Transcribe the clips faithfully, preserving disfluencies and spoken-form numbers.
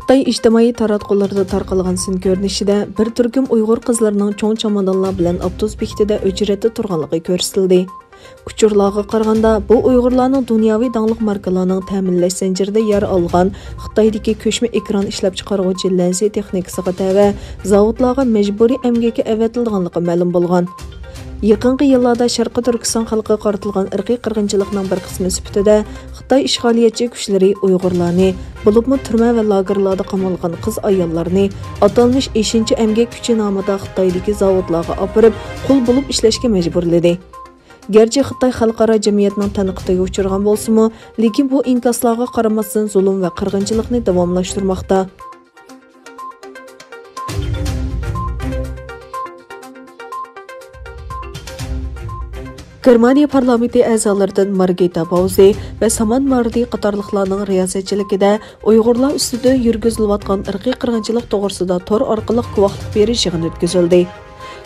خىتاي ئىجتىمائىي تاراتقۇلىرىدا تارقالغان سىن كۆرۈنۈشىدە بىر تۈركۈم ئۇيغۇر قىزلىرىنىڭ چوڭ چامادانلار بىلەن ئاپتوبۇس بېكىتىدە ئۆچرەتتە تۇرغانلىقى كۆرسىتىلدى. ئۇچۇرلارغا قارىغاندا، بۇ ئۇيغۇرلارنىڭ دۇنياۋى داڭلىق ماركىلارنىڭ تەمىنلەش زەنجىرىدە يەر ئالغان خىتايدىكى كۆچمە ئېكران ئىشلەپچىقارغۇچى لەنسى تېخنىكىسىغا تەۋە زاۋۇتلارغا مەجبۇرىي ئەمگەككە ئەۋەتىلىدىغانلىقى مەلۇم بولغان. يېقىنقى يىللاردا شەرقىي تۈركىستان خەلقىگە قارىتىلغان ئىرقىي قىرغىنچىلىقنىڭ بىر قىسمى سۈپىتىدە خىتاي ئىشغالىيەتچى كۈچلىرى ئۇيغۇرلارنى، بولۇپمۇ تۈرمە ۋە لاگېرلاردا قامالغان قىز-ئاياللارنى ئاتالمىش ئېشىنچا ئەمگەك كۈچى نامىدا خىتايدىكى زاۋۇتلارغا ئاپىرىپ، قۇل بولۇپ ئىشلەشكە مەجبۇرلىدى. گەرچە خىتاي خەلقئارا جەمئىيەتنىڭ تەنقىدىگە ئۇچرىغان بولسىمۇ، لېكىن بۇ ئىنكاسلارغا قارىماستىن، زۇلۇم ۋە قىرغىنچىلىقنى داۋاملاشتۇرماقتا. گېرمانىيە پارلامېنتى ئەزالىرىدىن مارگىتا باۋزې ۋە سامان ماردى قاتارلىقلارنىڭ رىياسەتچىلىكىدە ئۇيغۇرلار ئۈستىدە يۈرگۈزۈلۈۋاتقان ئىرقىي قىرغىنچىلىق توغرىسىدا تور ئارقىلىق گۇۋاھلىق بېرىش يىغىنى ئۆتكۈزۈلدى.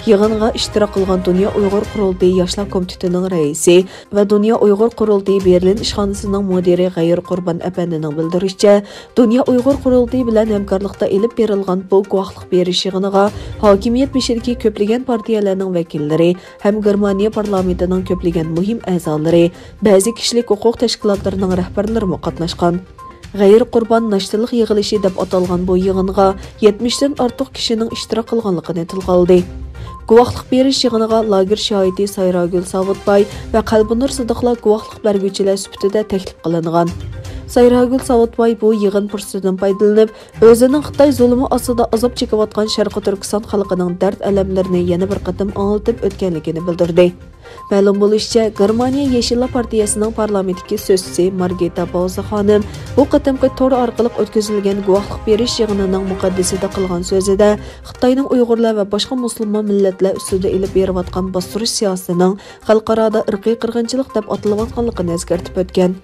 يىغىنغا ئىشتىراك قىلغان دۇنيا ئۇيغۇر قۇرۇلتىيى ياشلار كومىتېتىنىڭ رەئىسى ۋە دۇنيا ئۇيغۇر قۇرۇلتىيى بېرلىن ئىشخانىسىنىڭ مۇدىرى غەيرى قۇربان ئەپەندىنىڭ بىلدۈرۈشىچە، دۇنيا ئۇيغۇر قۇرۇلتىيى بىلەن ھەمكارلىقتا ئېلىپ بېرىلغان بۇ گۇۋاھلىق بېرىش يىغىنىغا ھاكىمىيەت بېشىدىكى كۆپلىگەن پارتىيەلەرنىڭ ۋەكىللىرى ھەم گېرمانىيە پارلامېنتىنىڭ كۆپلىگەن مۇھىم ئەزالىرى، بەزى كىشىلىك ھوقۇق تەشكىلاتلىرىنىڭ رەھبەرلىرىمۇ قاتناشقان. غەيرىي قۇربان ناشتىلىق يىغىلىشى دەپ ئاتالغان بۇ يىغىنغا يەتمىشتىن ئارتۇق كىشىنىڭ ئىشتىراك قىلغانلىقىنى تىلغا ئالدى. گۇۋاھلىق بېرىش يىغىنىغا لاگېر شاھىتى سايراگۈل ساۋۇتباي ۋە قەلبىنۇر سىدىقلار گۇۋاھلىق بەرگۈچىلەر سۈپىتىدە تەكلىپ قىلىنغان. سايراگۈل ساۋۇتباي بۇ يىغىن پۇرسىتىدىن پايدىلىنىپ، ئۆزىنىڭ خىتاي زۇلۇمى ئاستىدا ئازاب چېكىۋاتقان شەرقىي تۈركىستان خەلقىنىڭ دەرد-ئەلەملىرىنى يەنە بىر قېتىم ئاڭلىتىپ ئۆتكەنلىكىنى بىلدۈردى. مەلۇم بولۇشىچە، گېرمانىيە يېشىللار پارتىيەسىنىڭ پارلامېنتتىكى سۆزچىسى مارگىتا باۋزا خانىم بۇ قېتىمقى تور ئارقىلىق ئۆتكۈزۈلگەن گۇۋاھلىق بېرىش يىغىنىنىڭ مۇقەددىسىدە قىلغان سۆزىدە خىتاينىڭ ئۇيغۇرلار ۋە باشقا مۇسۇلمان مىللەتلەر ئۈستىدە ئېلىپ بېرىۋاتقان باستۇرۇش سىياسىتىنىڭ خەلقئارادا ئىرقىي قىرغىنچىلىق دەپ ئاتىلىۋاتقانلىقىنى ئەسكەرتىپ ئۆتكەن.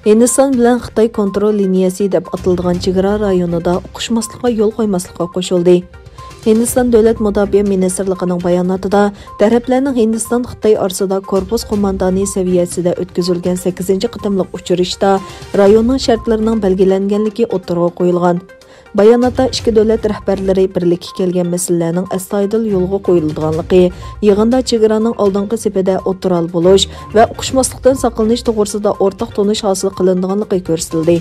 ھىندىستان بىلەن خىتاي كونترول لىنىيەسى دەپ ئاتىلىدىغان چېگرا رايونىدا ئۇقۇشماسلىققا يول قويماسلىققا قوشۇلدى. ھىندىستان دۆلەت مۇداپىئە مىنىستىرلىقىنىڭ باياناتىدا، تەرەپلەرنىڭ ھىندىستان خىتاي ئارىسىدا كورپۇس قوماندانى سەۋىيەسىدە ئۆتكۈزۈلگەن سەككىزىنچى قېتىملىق ئۇچرىشىشتا رايوننىڭ شەرتلىرىنىڭ بەلگىلەنگەنلىكى ئوتتۇرىغا قويۇلغان. باياناتتا ئىككى دۆلەت رەھبەرلىرى بىرلىككە كەلگەن مەسىلىلەرنىڭ ئەستايىدىل يولغا قويۇلىدىغانلىقى، يىغىندا چېگرانىڭ ئالدىنقى سېپىدە ئوتتۇرا بولۇش ۋە ئۇقۇشماسلىقتىن ساقلىنىش توغرىسىدا ئورتاق تونۇش ھاسىل قىلىنىدىغانلىقى كۆرسىتىلدى.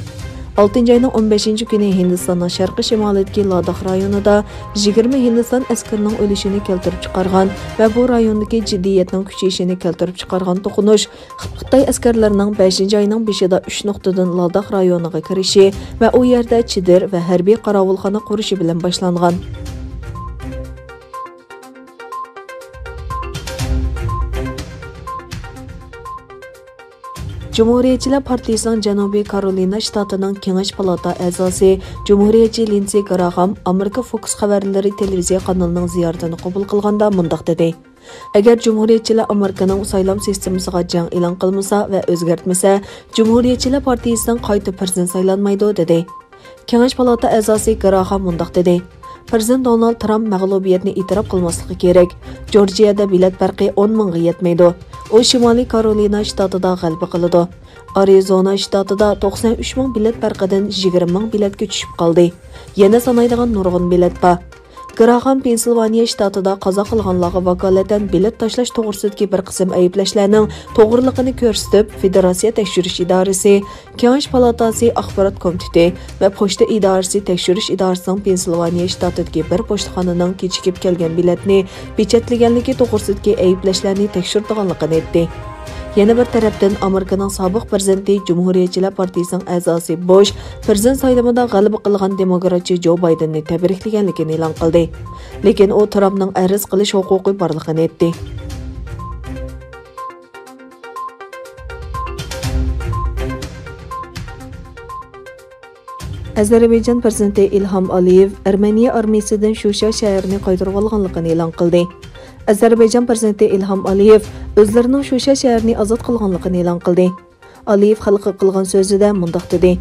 ئالتىنچى ئاينىڭ ئون بەشىنچى كۈنى ھىندىستاننىڭ شەرقىي شىمالىدىكى لاداخ رايونىدا يىگىرمە ھىندىستان ئەسكىرىنىڭ ئۆلۈشىنى كەلتۈرۈپ چىقارغان ۋە بۇ رايوندىكى جىددىيەتنىڭ كۈچىيىشىنى كەلتۈرۈپ چىقارغان توقۇنۇش خىتاي ئەسكەرلىرىنىڭ بەشىنچى ئاينىڭ بېشىدا ئۈچ نۇقتىدىن لاداخ رايونىغا كىرىشى ۋە ئۇ يەردە چېدىر ۋە ھەربىي قاراۋۇلخانا قۇرۇشى بىلەن باشلانغان. جۇمھۇرىيەتچىلەر پارتىيىسىنىڭ جەنۇبىي كارولىنا شتاتىنىڭ كېڭەش پالاتا ئەزاسى، جۇمھۇرىيەتچى لىنسېي گراخام ئامېرىكا فوكس خەۋەرلىرى تېلېۋىزىيە قانىلىنىڭ زىيارىتىنى قوبۇل قىلغاندا مۇنداق دېدى. ئەگەر جۇمھۇرىيەتچىلەر ئامېرىكىنىڭ سايلام سىستېمىسىغا جەڭ ئېلان قىلمىسا ۋە ئۆزگەرتمىسە، جۇمھۇرىيەتچىلەر پارتىيىسىنىڭ قايتا پىرېزىدېنت سايلانمايدۇ، دېدى. كېڭەش پالاتا ئەزاسى گراخام مۇنداق دېدى، پىرېزىدېنت دونالد ترامپ مەغلۇبىيەتنى ئېتىراپ قىلماسلىقى كېرەك. جورجىيەدە بېلەت پەرقى ئون مىڭغا يەتمەيدۇ. ئۇ شىمالىي كارولىنا شتاتىدا غەلىبە قىلىدۇ. ئارىزونا شتاتىدا توقسەن ئۈچ مىڭ بېلەت پەرقىدىن يىگىرمە مىڭ بېلەتكە چۈشۈپ قالدى. يەنە سانايدىغان نۇرغۇن بېلەت بار. گراخام پېنسىلۋانىيە شتاتىدا قازا قىلغانلارغا ۋاكالىتەن بېلەت تاشلاش توغرىسىدىكى بىر قىسىم ئەيىبلەشلەرنىڭ توغرىلىقىنى كۆرسىتىپ، فېدېراتسىيە تەكشۈرۈش ئىدارىسى، كېڭەش پالاتاسى ئاخبارات كومىتېتى ۋە پوچتا ئىدارىسى تەكشۈرۈش ئىدارىسىنىڭ پېنسىلۋانىيە شتاتىدىكى بىر پوچتىخانىنىڭ كېچىكىپ كەلگەن بېلەتنى پېچەتلىگەنلىكى توغرىسىدىكى ئەيىبلەشلەرنى تەكشۈرىدىغانلىقىنى ئېيتتى. يەنە بىر تەرەپتىن، ئامېرىكىنىڭ سابىق پىرېزىدېنتى، جۇمھۇرىيەتچىلەر پارتىيىسىنىڭ ئەزاسى بۇش پىرېزىدېنت سايلىمىدا غەلىبە قىلغان دېموكراتچى جو بايدېننى تەبرىكلىگەنلىكىنى ئېلان قىلدى. لېكىن ئۇ ترامپنىڭ ئەرز قىلىش ھوقۇقى بارلىقىنى ئېيتتى. ئەزەربەيجان پىرېزىدېنتى ئىلھام ئالىيېۋ ئەرمېنىيە ئارمىيىسىدىن شۇشا شەھىرىنى قايتۇرۇۋالغانلىقىنى ئېلان قىلدى. ئەزەربەيجان پىرېزىدېنتى ئىلھام ئالىيېۋ ئۆزلىرىنىڭ شۇشا شەھىرىنى ئازاد قىلغانلىقىنى ئېلان قىلدى. ئالىيېۋ خەلققە قىلغان سۆزىدە مۇنداق دېدى،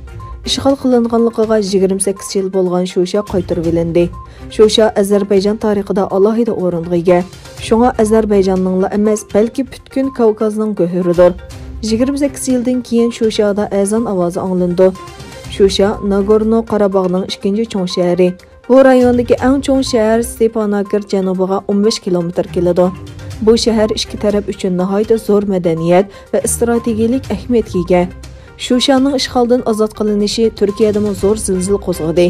ئىشغال قىلىنغانلىقىغا يىگىرمە سەككىز يىل بولغان شۇشا قايتۇرۇۋېلىندى. شۇشا ئەزەربەيجان تارىخىدا ئالاھىدە ئورۇنغا ئىگە. شۇڭا ئەزەربەيجاننىڭلا ئەمەس، بەلكى پۈتكۈل كاۋكازنىڭ گۆھىرىدۇر. يىگىرمە سەككىز يىلدىن كېيىن شۇشادا ئەزان ئاۋازى ئاڭلىنىدۇ. شۇشا ناگورنو قاراباغنىڭ ئىككىنچى چوڭ شەھىرى. بۇ رايوندىكى ئەڭ چوڭ شەھەر ستېپاناكېرت جەنۇبىغا ئون بەش كىلومېتىر كېلىدۇ. بۇ شەھەر ئىككى تەرەپ ئۈچۈن ناھايىتى زور مەدەنىيەت ۋە ئىستراتېگىيەلىك ئەھمىيەتكە ئىگە. شۇشانىڭ ئىشغالدىن ئازاد قىلىنىشى تۈركىيەدىمۇ زور زىلزىلە قوزغىدى.